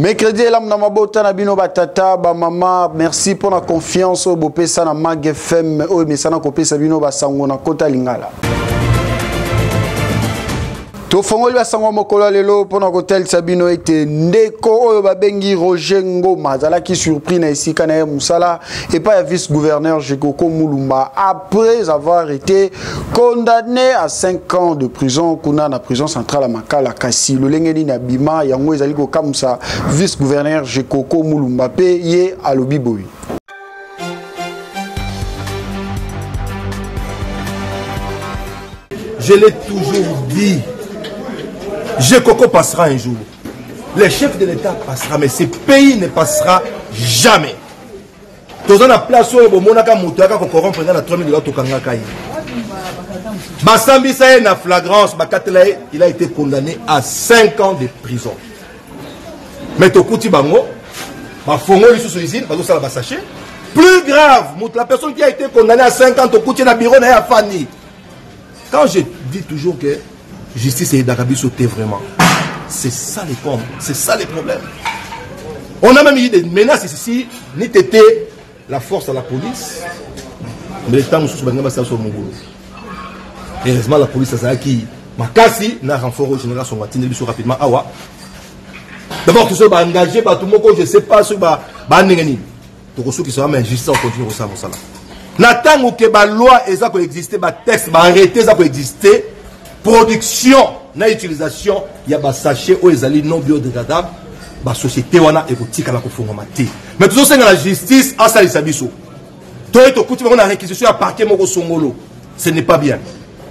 Mercredi elamu na mabota na bino batata bamama, merci mpo na confiance oyo bopesa na Mag FM oyo emesana kopesa bino basango na kota lingala. Tofongoli basango ya mokolo ya lelo mpo na kotalisa bino ete ndeko oyo babengi Roger Ngoma azalaki surpris na esika na ye mosala epai ya vice-gouverneur Jekoko Mulumba après avoir été condamné à 5 ans de prison kuna na prison centrale ya Makala. Kasi lolenge nini abima yango ezali kokamwisa vice-gouverneur Jekoko Mulumba mpe ye alobi boye. Je l'ai toujours dit, Jekoko passera un jour. Le chef de l'État passera, mais ce pays ne passera jamais. Toza na place oyo bomonaka moto ayaka kocorrompre nga na 3000 dollars, tokangaka ye. Basambisa ye na flagrance, bakatela ye, il a été condamné à 5 ans de prison. Mais tokuti bango, bafongoli lisusu usine, bazosala ba sachet. Plus grave, moto, la personne qui a été condamnée à 5 ans, tokuti na bureau na ye afandi. Quand je dis toujours que justice est d'Arabie Saoudite, vraiment, c'est ça les comptes, c'est ça les problèmes. On a même eu des menaces ici, ni tété la force à la police, mais le temps où nous sommes sur Mongolo. Heureusement, la police a qui makasi na renfort au général son atindi biso rapidement awa. D'abord tout ça ba engagé ba tout moko je sais pas ce ba ba ndenge nini. Tokosukisa mais justice on continue kosala mosala. Na tango ke ba loi eza ko exister, ba texte, ba arrêté eza ko exister, production na utilisation ya ba sachet oyo ezali non biodégradable, ba société wana ekotikala kofungwama te. Mais tozosenga la justice asalisa biso. Toye tokuti bango na réquisition ya parquet moko songolo. Ce n'est pas bien.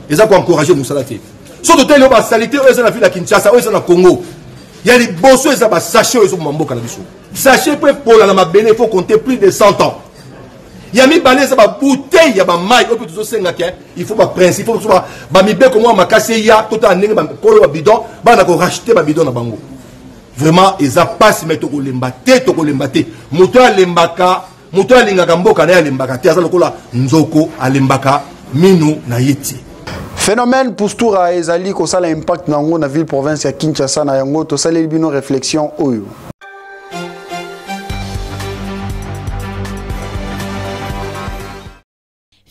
Eza ko encourager mosala te. Soki totali oyo ba salité oyo eza na ville ya Kinshasa, oyo eza na Congo, ya liboso eza ba sachet oyo ezoboma mboka na biso. Sachet mpo epola na mabele, il faut compter plus de 100 ans. Ya mibale eza ba bouteille ya ba mai oyo mpe tozosenga ke il faut ba principe, il faut ba mibeko mwa makasi eya, totala ndenge ba kolo ba bidon bana ko racheter ba bidon na bango. Vraiment eza pasi, mais tokolemba te, tokolemba te. Moto alembaka, moto alingaka mboka na ye alembaka te, aza lokola nzoko alembaka minu na ye te. Phénomène Pustura ezali kosala impact na yango na ville province ya Kinshasa, na yango tosaleli bino réflexion oyo.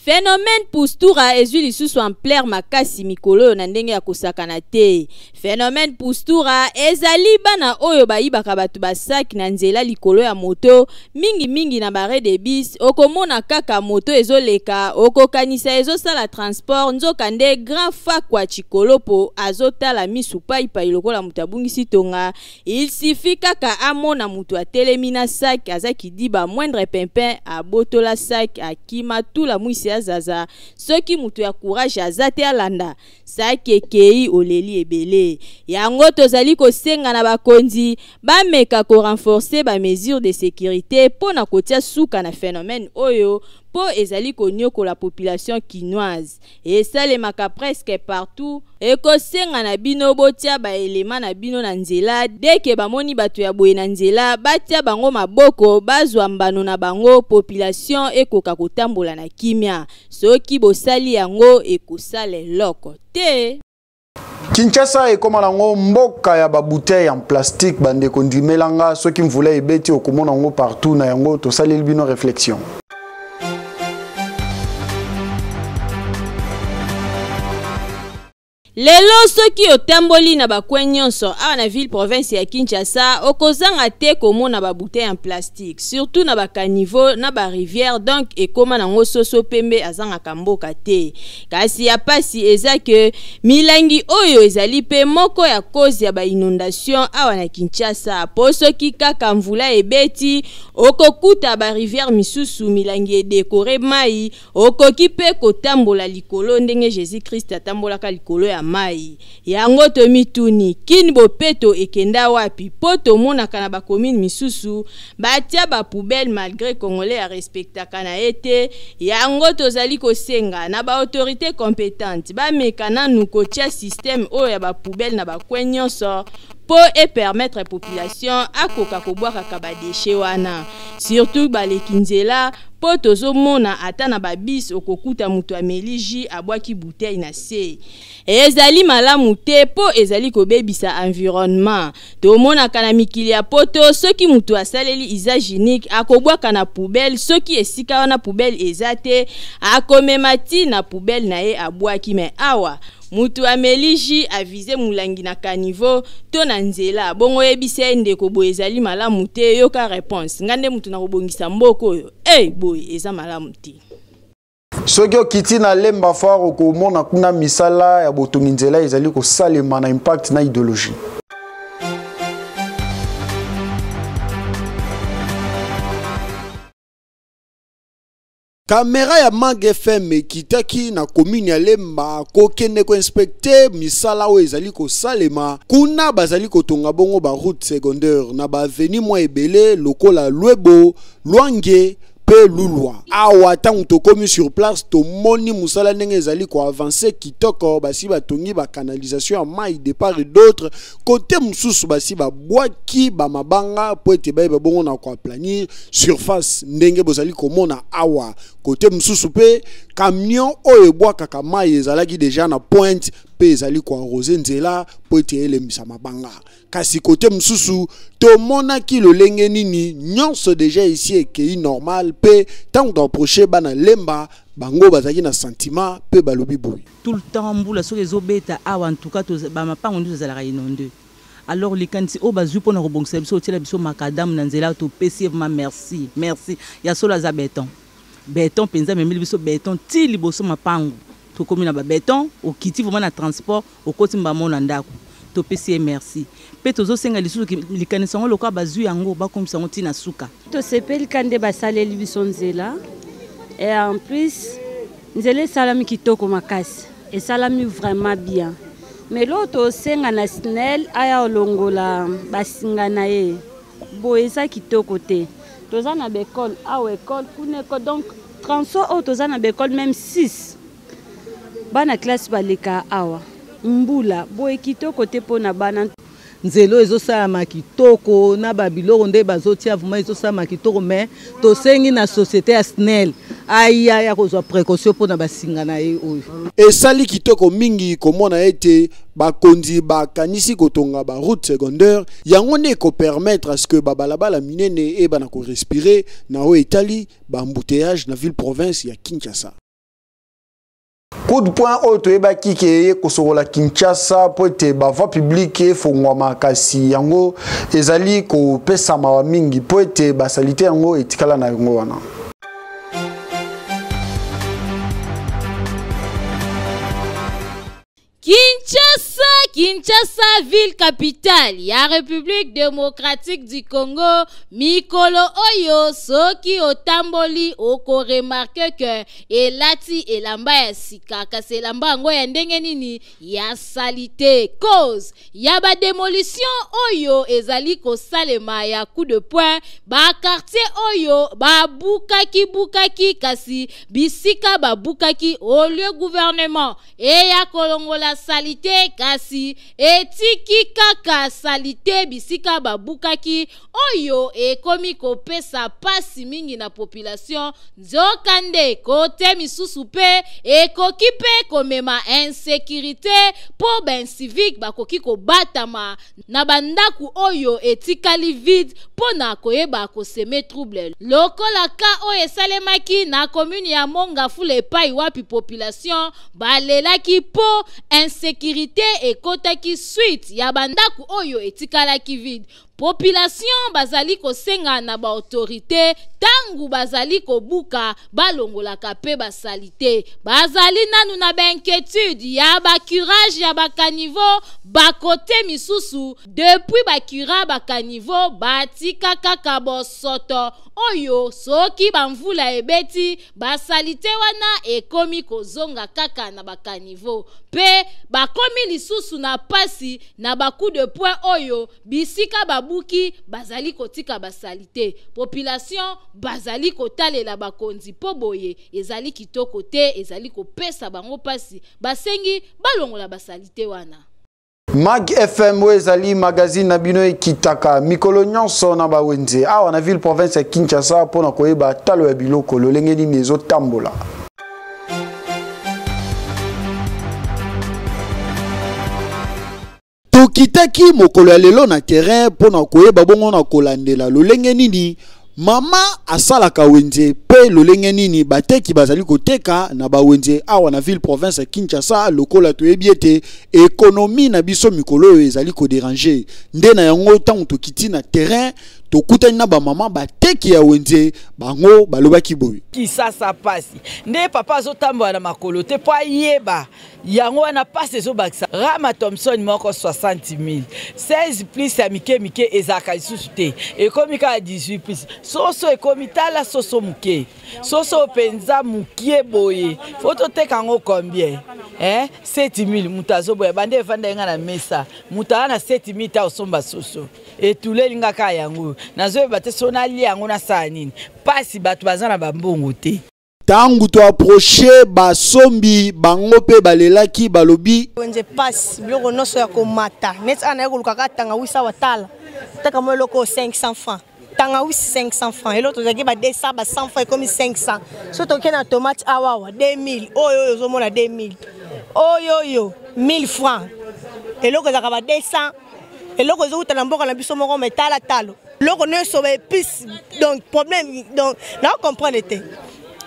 Phénomène Pustura ezwi lisusu ampleur makasi mikolo oyo na ndenge ya kosakana te. Phénomène Pustura ezali bana oyo bayibaka bato ba sac na nzela likolo ya moto, mingi mingi na ba arrêt de bus, okomona kaka moto ezoleka, okokanisa ezosala transport, nzoka nde grand fakwa Chikolopo azotala misu paipai lokola moto abungisi tonga. Il suffit kaka amona moto atelemi na sac, aza kidiba, moindre pimpin abotola sac, akima tula mwisi azaza. Soki moto ya courage aza te alanda sac ekei oleli ebele. Yango tozali kosenga na bakonzi bameka ko renforcer ba mesures de sécurité mpo na kotia suka na phénomène oyo mpo ezali konyokola population kinoise. Esalemaka presque partout. Ekosenga na bino botia ba elema na bino na nzela, dès que bamoni bato ya boye na nzela batia bango maboko, bazwa mbano na bango, population ekoka kotambola na kimia. Soki bosali yango ekosala eloko te. Kinshasa ekoma nango mboka ya ba bouteille en plastique, bandeko ndimelanga soki mvula ebeti okomona yango partout, na yango tosaleli bino réflexion. Lelo soki otamboli na ba coin nyonso awa na ville province ya Kinshasa, okozanga te komona ba bouteille en plastique, surtout na ba caniveau na ba rivière, donc ekoma nango soso pembe azangaka mboka te. Kasi ya pasi eza ke milangi oyo ezali pe moko ya cause ya ba inondation awa na Kinshasa, po soki kaka mvula ebeti okokuta ba rivière misusu milangi edekore mai, okoki pe kotambola likolo ndenge Jésus-Christ atambolaka likolo ya mai. Yango tomituni, kin bopeto ekenda wapi? Po tomonaka na ba commune misusu batia ba poubelle malgré congolais a respectaka na ye te. Yango tozali kosenga na ba autorité compétente bameka nanu kotia système oyo ya ba poubelle na ba coin nyonso. mpo epermettre population akoka kobwakaka badeshe wana, surtout baleki nzela, mpo tozomona ata na babis okokuta moto ameli jus, abwaki bouteille na se. Ezali malamu te mpo ezali kobebisa environnement. Tomonaka na mikili ya poto, soki moto asaleli usage unique, akobwaka na poubelle. Soki esika wana poubelle eza te, akomema ti na poubelle na ye, abwaki. Mais awa mutu ameli jus, aviser molangi na caniveau to na nzela. Bongo oyebisa ye: "Ndeko, boye ezali malamu te." Yoka réponse: "Nga nde mutu na kobongisa mboka oyo?" Ey, boye eza malamu te. Soki okiti na Lemba Foire, okomona kuna misala ya botongi nzela ezali kosalema na impact na idéologie. Kamera ya Mag FM ekitaki na commune ya Lemba kokende koinspecter misala oyo ezali kosalema kuna. Bazali kotonga bongo baroute secondaire na baavenue mwa ebele lokola Lwebo, Lwange mpe Lulwa. Awa ntango tokomi sur place, tomoni mosala ndenge ezali koavancer kitoko. Basi batongi bacanalisation ya mai de part et d'autre. Kote mosusu basi babwaki bamabanga mpo ete bayeba bongo na koaplanir surface ndenge bozali komona awa. Kote mosusu mpe camion oyo ebwakaka mai ezalaki deja na pointe mpe ezali koarroser nzela mpo ete elembisa mabanga. Kasi kote mosusu tomonaki lolenge nini nyonso deja esi ekei normal. Mpe ntango toapprocher bana Lemba, bango bazalaki na sentiment mpe balobi boye: Tout le temps mbula soki ezobeta awa, en tout cas bamapango nyonso ezalaka inondé. Alors likanisi oyo bazwi mpona kobongisa biso, kotiela biso macadam na nzela, topesi vraiment merci, merci ya solo. Aza béton, béton mpenza. Amemeli biso béton ti liboso mapango. Tokomi na babéton, okiti vraiment na transport, okoti mbamo na ndako. Topesi ye merci mpe tozosenga lisusu likanisi yango lokola bazwi yango, bakomisa yango ntina suka. Tosepeli ka nde basaleli biso nzela. Et en plus nzela esalami kitoko makasi, esalami vraiment bien. Mais loo tosenga na SNEL aya olongola basinga na ye boye, eza kitoko te. Toza na baekole awa, ekole kuna, ekole, donc transport oyo toza na baekole même 6, bana classe baleka awa. Mbula boye kitoko te mpo na bana. Nzela oyo ezosalama kitoko na babiloko nde bazotia, vraiment ezosalama kitoko. Mais tosengi na société ya SNEL aya ya kozwa précaution mpona basinga na ye oyo. Esali kitoko mingi komona ete bakonzi bakanisi kotonga baroute secondaire. Yango nde ekopermettre à ce que babalabala minene eyebana korespirer na oyo etali baembouteillage na ville province ya Kinshasa. Coup de poing oyo toyebaki ke eye kosokola Kinshasa mpo ete bavoie publique efongwama, kasi yango ezali kopesa mawa mingi mpo ete basaleté yango etikala na yango wana. Kinshasa, Kinshasa, ville capitale ya République démocratique du Congo, mikolo oyo soki otamboli okoremarquer ke elati elamba ya sika, kasi elamba yango ya ndenge nini? Ya saleté, cause ya badémolition oyo ezali kosalema ya coup de poing. Baquartier oyo babukaki-bukaki, kasi bisika babukaki, au lieu gouvernement eya kolongola saleté, kasi etiki kaka saleté bisika babukaki, oyo ekomi kopesa pasi mingi na population. Nzokande kote misusu mpe ekoki mpe komema insécurité, mpo baincivique bakoki kobatama na bandako oyo etikali vide mpo na koyeba kosemer trouble, lokola ka oyo esalemaki na commune ya Mont-Ngafula, epai wapi population balelaki mpo insécurité ekotaki suite ya bandako oyo etikalaki vide. Population bazali kosenga na baautorité, ntango bazali kobuka, balongolaka mpe basaleté. Bazali nanu na bainquiétude ya bacurage ya bacaniveau. Bakote misusu, depuis bacurer bacaniveau, batika kaka bosoto oyo soki bamvula ebeti, basaleté wana ekomi kozonga kaka na bacaniveau, mpe bakomi lisusu na pasi na bacoup de poing oyo bisika babuki bazali kotika basaleté. Population bazali kotalela bakonzi mpo boye ezali kitoko te, ezali kopesa bango mpasi. Basengi balongola basaleté wana. Mag FM oyo ezali magazine na bino ekitaka mikolo nyonso na bawenze awa na ville province ya Kinshasa mpo na koyeba talo ya biloko lolenge nini ezotambola. Tokitaki mokolo ya lelo na terrain mpo na koyeba bongo na kolandela lolenge nini mama asalaka wenze mpe lolenge nini bateki bazali koteka na bawenze awa na ville province ya Kinshasa. Lokola toyebi ete ekonomi na biso mikolo oyo ezali koderange, nde na yango ntango tokiti na terrain tokutani na bamama bateki ya wenze, bango balobaki boye: Kisasa pasi nde papa azotambola na makolo te mpo ayeba yango wana pasi ezobakisa rama Thomson moko 60 000 16 plus ya mike mike ezalaka lisusu te, ekomi kaka 18 plus. Soso ekomi, tala soso moke, soso mpenza mokie boye, fo toteka yango combien? Eh, 7 000. Moto azoboya bande evanda ye nga na mesa, moto aza na 7 000 ta osomba soso etuleli nga kaka yango, nazoyeba te so nalia yango nasala nini. Pasi, bato baza na bambongo te. Ntango toapproche basombi, bango mpe balelaki, balobi: Wenze pasi, biloko nyonso ya komata. Neti awa naye koluka kaka tangawisi awa, tala taka mo eloko 500 francs, tangawisi 500 francs. Eloko tozalaki ba 200, ba 100 francs, ekomi 500. So toke na tomate awa awa 2000, oyo oyo ozomona 2000, oyo oyo 1000 francs. Eloko ezalaka ba 200, eloko ezowuta na mboka na biso moko, me tala talo eloko nyonso, baépice. Donc problème, donc na comprendre te.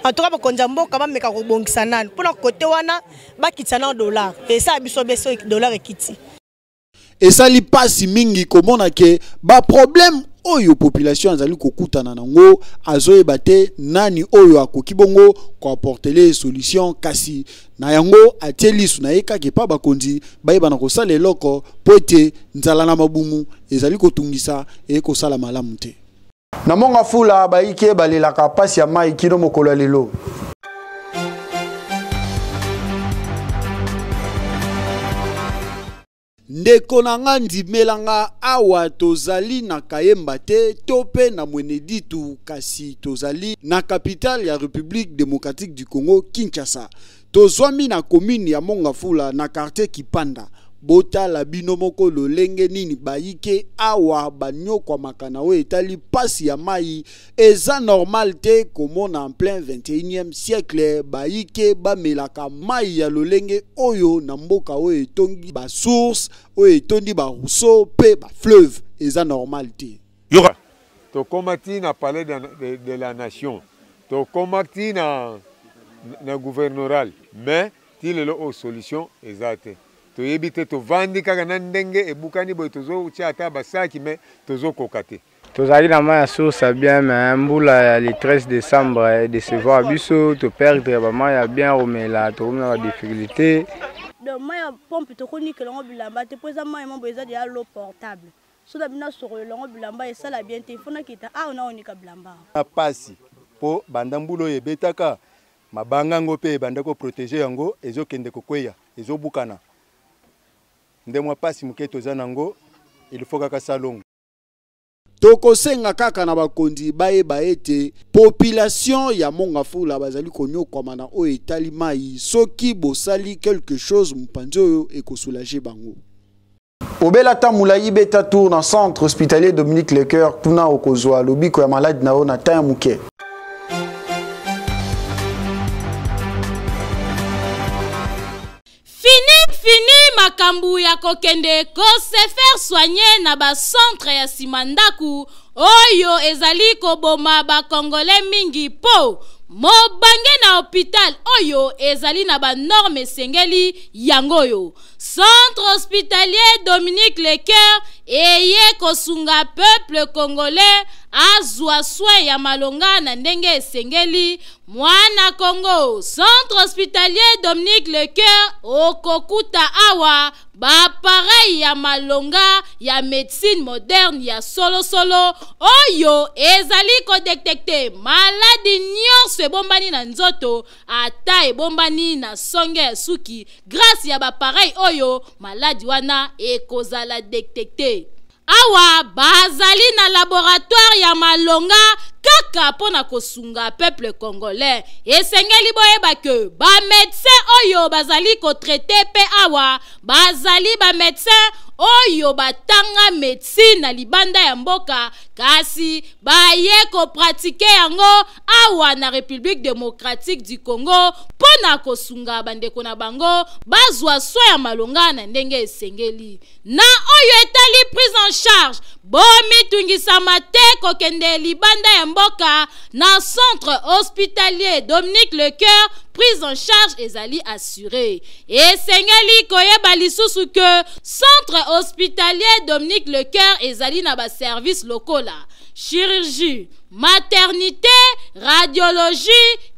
En tout cas bakonzi ya mboka bameka kobongisa nanu mpona kote wana, bakitisa nano dollar, esala biso beso dollar ekiti. Esali mpasi mingi komona ke baproblème oyo population azali kokutana nango, azoyeba te nani oyo akoki bongo koapporter solution. Kasi na yango atie lisu na ye kaka epa bakonzi, bayeba na kosala eloko mpo ete nzala na mabumu ezali kotungisa, ekosala malamu te. Na Mont Ngafula, bayike balelaka pasi ya mai kino mokolo ya lelo. Ndeko na nga, ndimelanga, awa tozali na Kayemba te to mpe na Mweneditu, kasi tozali na capitale ya République démocratique du Congo, Kinshasa. Tozwami na commune ya Mont Ngafula, na quartier Kipanda. Botala bino moko lolenge nini bayike awa banyokwamaka na oyo etali pasi ya mai. Eza normal te komona en plein 21e siècle bayike bamelaka mai ya lolenge oyo na mboka oyo etongi basource, oyo etondi baruisseau mpe bafleuve. Eza normal te. Yoka, tokóma ti na palais de la nation, tokóma ti na gouvernoral, mais ti lelo oyo solution eza te. Toyebi te, tovandi kaka na ndenge ebukani boye, tozotia ata basaki me tozokoka te. Tozalaki na mai ya source bien, mais mbula ya le 13 décembre edécevoir biso, toperdre bamai ya bien komela, tokomi na badifficulté. Donc mai ya pompe tokonikela yango bilamba te, mpo eza mai mo boye, eza deya l'eau portable. So na bino asokolo yango bilamba esala bien te, ifo nakita awa na onika bilamba. Na pasi mpo banda mbula oyo ebetaka, mabanga yango mpe ebanda koprotéger yango, ezokende kokweya, ezobukana. Nde mwa pasi moke toza nango, il faut kaka salongo. Tokosenga kaka na bakonzi bayeba ete population ya Mont Ngafula bazali konyokwama na oyo etali mai. Soki bosali quelque chose, mopanzi oyo ekosoulager bango. Obela ta molai, beta tour na centre hospitalier Dominique Lecoeur, kuna okozwa lobiko ya maladi na yo na temps ya moke. Fini, fini makambo ya kokende kose faire soigner na bacentre ya nsima ndako oyo ezali koboma bakongole mingi, mpo mobange na hôpital oyo ezali na banorme esengeli. Yango oyo centre hospitalier Dominique Lecoeur eye kosunga peuple congolais azwa soin ya malonga na ndenge esengeli. Mwana Congo, centre hospitalier Dominique Lecoeur, okokuta awa baappareil ya malonga ya médecine moderne ya solosolo oyo ezali kodétecter maladi nyonso ebombani na nzoto, ata ebombani na songe ya suki. Grâce ya baappareil oyo, maladi wana ekozala détecté. Awa bazali na laboratoire ya malonga. kaka mpo na kosunga peuple congolais. Esengeli boyeba ke ba médecin oyo bazali kotraite mpe awa bazali ba médecin oyo batanga médecine na libanda ya mboka, kasi baye kopratike yango awa na République démocratique du Congo mpo na kosunga bandeko na bango bazwa soin ya malonga na ndenge esengeli. Na oyo etali prise en charge, bomitungisama te kokende libanda ya mboka na centre hospitalier Dominique Lecoeur, prise en charge ezali assurée. Esengeli koyeba lisusu ke centre hospitalier Dominique Lecoeur ezali na ba service lokola chirurgie, maternité, radiologie,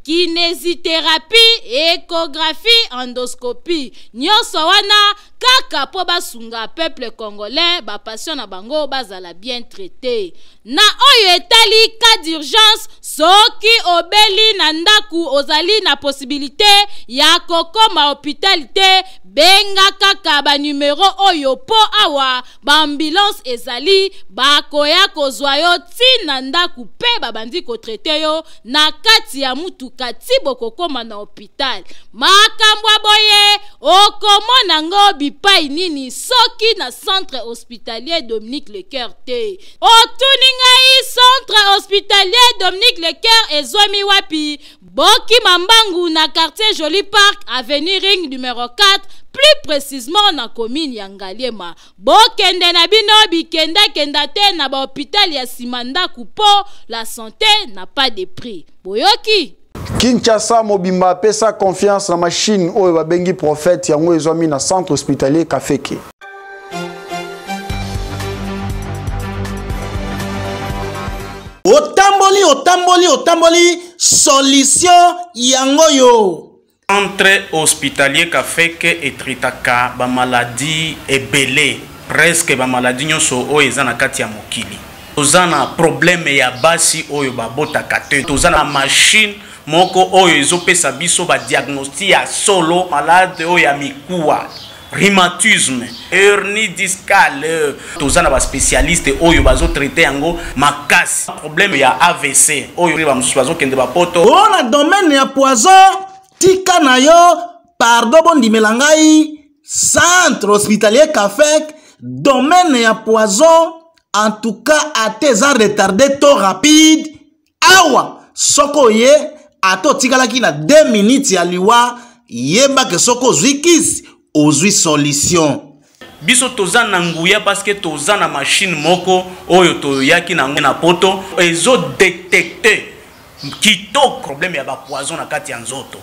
kinésithérapie, échographie, endoscopie. Nyonso wana kaka po basunga peuple congolais, ba patient na bango bazala bien traité. Na oyo etali cas d'urgence, soki obeli na ndaku ozali na possibilité ya kokoma hôpital te, benga kaka ba numero oyo po awa ba ambulance ezali, bakoya kozwa yo ti na ndaku pe babandi kotraite yo na kati ya mutuka ti bokokoma na hôpital. Makambo ya boye okomona ngo bipai nini soki na centre hospitalier Dominique Lecoeur te. Otuni ngai centre hospitalier Dominique Lecoeur ezwami wapi? Bokima mbangu na quartier Joli Park, avenue Ring numéro 4, plus précisément na commune ya Ngaliema. Bokende na bino bikenda-kenda te na ba hôpital ya sima ndaku po la santé n'a pas de prix. Boyoki? Kinshasa mobimba apesa confiance na machine oyo babengi prophète yango ezwami na centre hospitalier Kafeke. Otamboli, otamboli, otamboli, solution yango yo. Centre hospitalier Kafeke etritaka ba maladie ebele, presque ba maladie nyonso oyo eza na kati ya mokili. Toza na problème ya basi oyo babotaka te. Toza na machine moko oyo ezopesa biso ba diagnostic ya solo malade oyo ya mikuwa, rhumatisme, hernie discale. Toza na ba spécialiste oyo bazo traiter yango makasi. Problème ya AVC oyo ba mosusu bazokende ba poto. O na domaine ya poison, tika na yo, pardon bondimela ngai, centre hospitalier Kafek, domaine ya poison, en tout cas ate eza retardé to rapide. Awa soko oye ate otikalaki na 2 minutes ya liwa, yeba ke soko ozwi kisi, ozwi solution. Biso toza na nguya parce que toza na machine moko oyo toyaki na na poto ezo détecter kitoko problème ya ba poison na kati ya nzoto.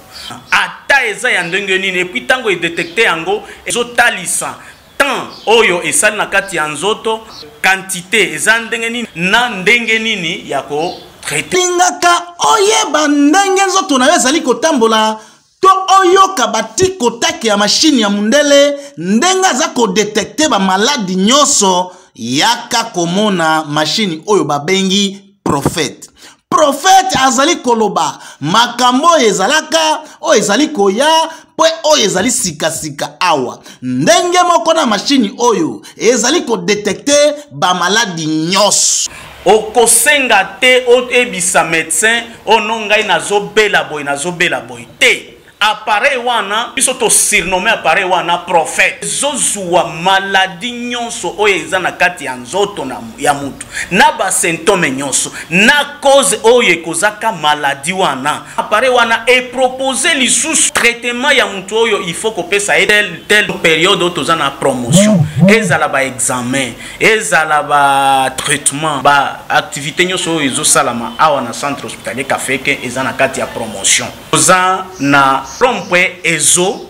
Ata eza ya ndenge nini, et puis tango e détecter yango ezo talisa temps oyo esali na kati ya nzoto, quantité eza ndenge nini na ndenge nini ya ko traiter. Lingaka oyeba ndenge nzoto na yo ezali kotambola to oyoka batikotake ya machine ya mundele ndenge aza kodetecte ba maladi nyonso, yaka komona machine oyo babengi prophète. Prophète azali koloba makambo oyo ezalaka, oyo ezali koya, mpe oyo ezali sikasika awa. Ndenge moko na machine oyo ezali kodetecte ba maladi nyonso. Okosenga te oyebisa médecin oyo no ngai nazobela boye, nazobela boye te. Appareil wana biso to surnommé appareil wana prophète. Ezozwa maladie nyonso oyo eza na kati ya nzoto na ya mutu, na ba symptômes nyonso, na cause oyo ekozaka maladie wana. Appareil wana e proposer lisusu traitement ya mutu oyo il faut kopesa ye tel, tel période oyo toza na promotion. Ezala ba examen, ezala ba traitement, ba activité nyonso oyo ezosalama awa na centre hospitalier Kafeke eza na kati ya promotion. Toza na rond-point Ezo,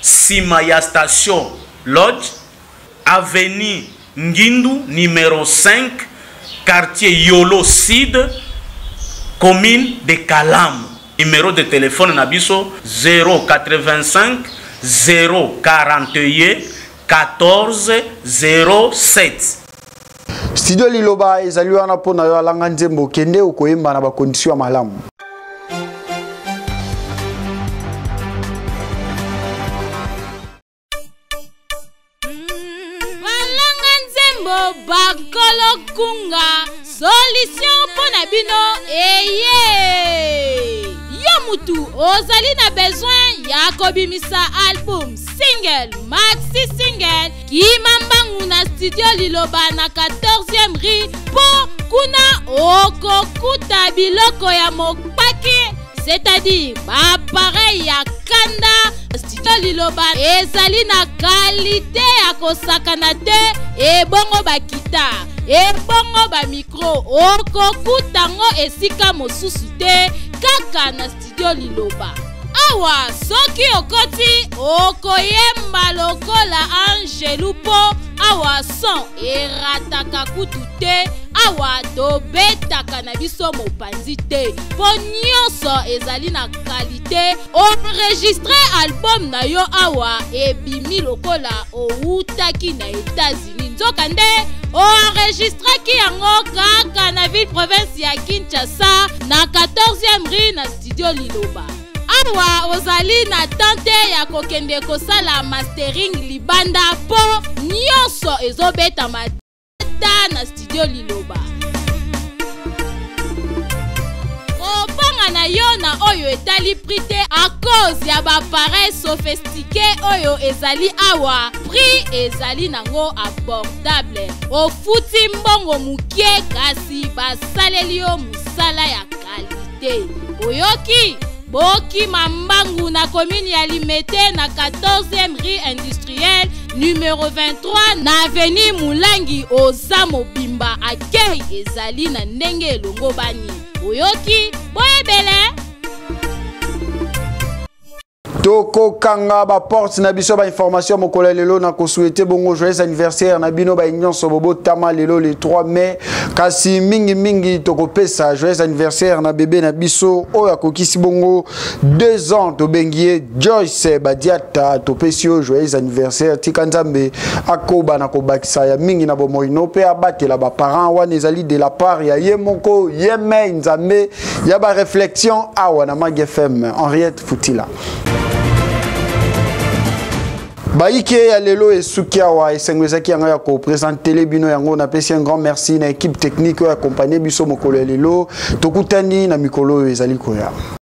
sima ya station Lodge, avenue Ngindu numéro 5, quartier Yolo Sud, commune de Kalamu. Numéro de téléphone na biso 085 041 14 07. Studio Liloba ezali wana mpo na yo alanga nzembo kende okoyemba na ba condition ya malamu. Balanga nzembo bakolo kunga. Solution mpo na bino eye! Yo mutu ozali na besoin ya kobimisa album single maxi single kima mbangu na studio Liloba na 14e rue mpo kuna okokuta biloko ya mokpaki c'est-à-dire baappareil ya kanda studio liloba ezali na kalite ya kosakana te ebongo bakita ebongo bamikro okokuta ngo esika mosusu te kaka na studio liloba awa soki okoti okoyemba lokola angelu mpo awa son erataka kutu te awa tobetaka na biso mopanzi te mpo nyonso ezali na kalite enregistre album na yo awa ebimi lokola owutaki na etats-unis nzokande oenregistraki yango kaka na ville province ya kinshasa na 14e rue na studio liloba awa ozali na temps te ya kokende kosala mastering libanda mpo nyonso ezobetama ta na studio liloba kobanga na yo na oyo etali prix te à cause ya baappareil sophistiqué oyo ezali awa prix ezali nango abordable ofuti mbongo mokie kasi basaleli yo mosala ya kalite oyoki bokima mbangu na commune ya limete na 14e rue industrielle numero 23 na avenue mulangi oza mobimba akei ezali na ndenge elongobani oyoki boyebele tokokanga baporte na biso bainformation ya mokolo ya lelo na kosouete bongo joyeux anniversaire na bino baye nyonso bobotama lelo le 3 mai kasi mingimingi tokopesa joyeux anniversaire na bebe na biso oyo akokisi bongo 2 ans tobengi ye joyce badiata topesi yo joyeux anniversaire tika nzambe akoba na kobakisa ya mingi na bomoi no mpe abatela baparent wana ezali de la part ya ye moko ye mei nzambe ya bareflexion awa na mag fm henriette futila bayike ya lelo esuki awa esengo ezaki yango ya kopresentele bino yango napesi un grand merci na équipe technique oyo accompagne biso mokolo ya lelo tokutani na mikolo oyo ezali koya.